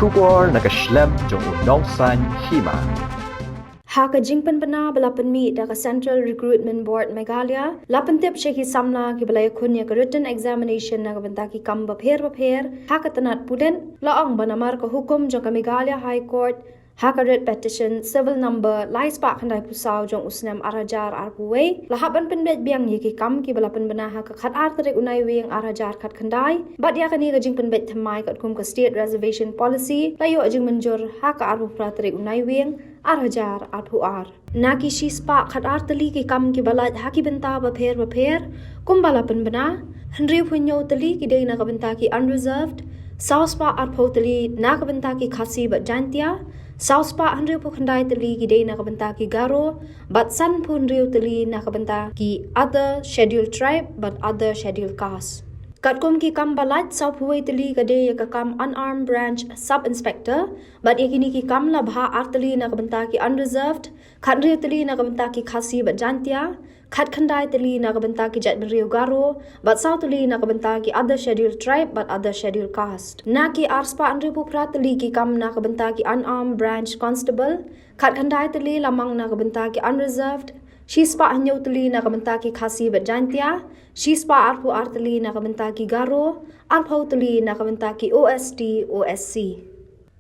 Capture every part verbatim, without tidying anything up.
Khubor na ka shlem jong u nongsan hima. Ha ka jingpynbna ba la pynmih da ka Central Recruitment Board Meghalaya, la pyntip sha ki samla kiba la ïakhun ïa ka written examination na ka bynta ki kam bapher bapher ha ka tnat pulit, la ong ba namar ka hukum jong ka Meghalaya High Court ha ka writ petition civil number lai spah khyndai phew saw jong u snem ar hajar arphew wei, la hap ban pynbeit biang ïa ki kam kiba la pynbna ha ka khatar tarik u Naiwieng ar hajar khatkhyndai, bad ïa kane ka jingpynbeit thymmai katkum ka State Reservation Policy la ïoh jingmynjur ha ka arphew phra tarik u Naiwieng ar hajar arphew ar. Na ki shispah khatar tylli ki kam kiba lait ha ki bynta bapher bapher kumba la pynbna, hynriew phew hynñiew tylli ki dei na ka bynta ki unreserved, saw spah arphew tylli na ka bynta ki Khasi bad Jaintia, saw spah hynriew phew khyndai tylli ki dei na ka bynta ki Garo, bad san phew hynriew tylli na ka bynta ki other scheduled tribe bad other scheduled caste. Katkum ki kam ba lait, saw phew wei tylli ka dei ïa ka kam unarmed branch sub inspector, bad ïa kine ki kam la bhah ar tylli na ka bynta ki unreserved, khathynriew tylli na ka bynta ki Khasi bad Jaintia, khatkhyndai tylli na ka bynta ki jaitbynriew Garo, bad saw tylli na ka bynta ki other scheduled tribe bad other scheduled caste. Na ki ar spah hynriew phew phra tylli ki kam na ka bynta ki unarmed branch constable, khatkhyndai tylli la mang na ka bynta ki unreserved, shispah hynñiew tylli na ka bynta ki Khasi bad Jaintia, shispah arphew ar tylli na ka bynta ki Garo, arphew tylli na ka bynta ki O S T O S C.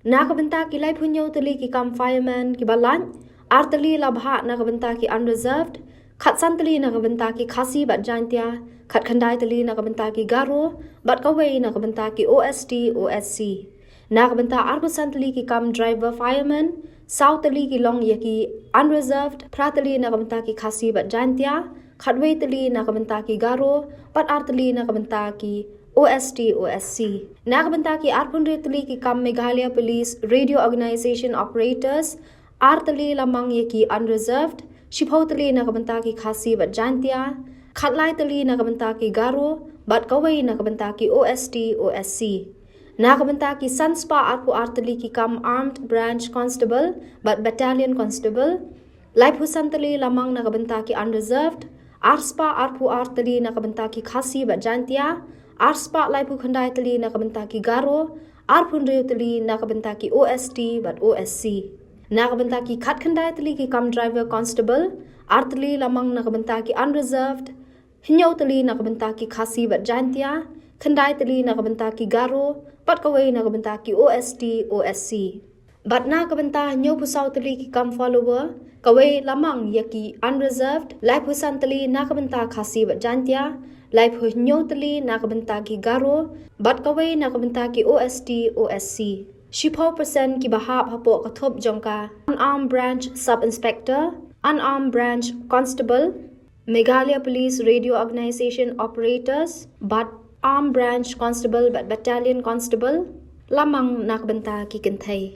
Na ka bynta ki laiphew hynñiew tylli ki kam fireman kiba lait, ar tylli la bhah na ka bynta ki unreserved, khatsan tylli na ka bynta ki Khasi bad Jaintia, khatkhyndai tylli na ka bynta ki Garo, bad kawei na ka bynta ki O S T O S C. Na ka bynta arphew san tylli ki kam driver fireman, saw tylli ki long ïa ki unreserved, phra tylli na ka bynta ki Khasi bad Jaintia, khatwei tylli na ka bynta ki Garo, bad ar tylli na ka bynta ki O S T O S C. Na ka bynta ki arphew hynriew tylli ki kam Meghalaya Police Radio Organization Operators, ar tylli la mang ïa ki unreserved, shiphew tylli na ka bynta ki Khasi bad Jaintia, khatlai tylli na ka bynta ki Garo, bad kawei na ka bynta ki O S T O S C. Na ka bynta ki san spah arphew ar tylli ki kam armed branch constable bad battalion constable, laiphew san tylli la mang na ka bynta ki unreserved, ar spah arphew ar tylli na ka bynta ki Khasi bad Jaintia, ar spah laiphew khyndai tylli na ka bynta ki Garo, arphew hynriew tylli na ka bynta ki O S T bad O S C. Na ka bynta ki khatkhyndai tylli ki kam driver constable, ar tylli la mang na ka bynta ki unreserved, hynñiew tylli na ka bynta ki Khasi bad Jaintia, khyndai tylli na ka bynta ki Garo, bad kawei na ka bynta ki O S T O S C. Bad na ka bynta hynñiew phew saw tylli ki kam follower, kawei la mang ïa ki unreserved, laiphew san tylli na ka bynta Khasi bad Jaintia, laiphew hynñiew tylli na ka bynta ki Garo, bad kawei na ka bynta ki O S T O S C. Shiphew percent kiba hap hapoh ka thup jong ka unarmed branch sub inspector, unarmed branch constable, Meghalaya Police Radio Organization Operators, bad armed branch constable bad battalion constable, la mang na ka bynta ki kynthei.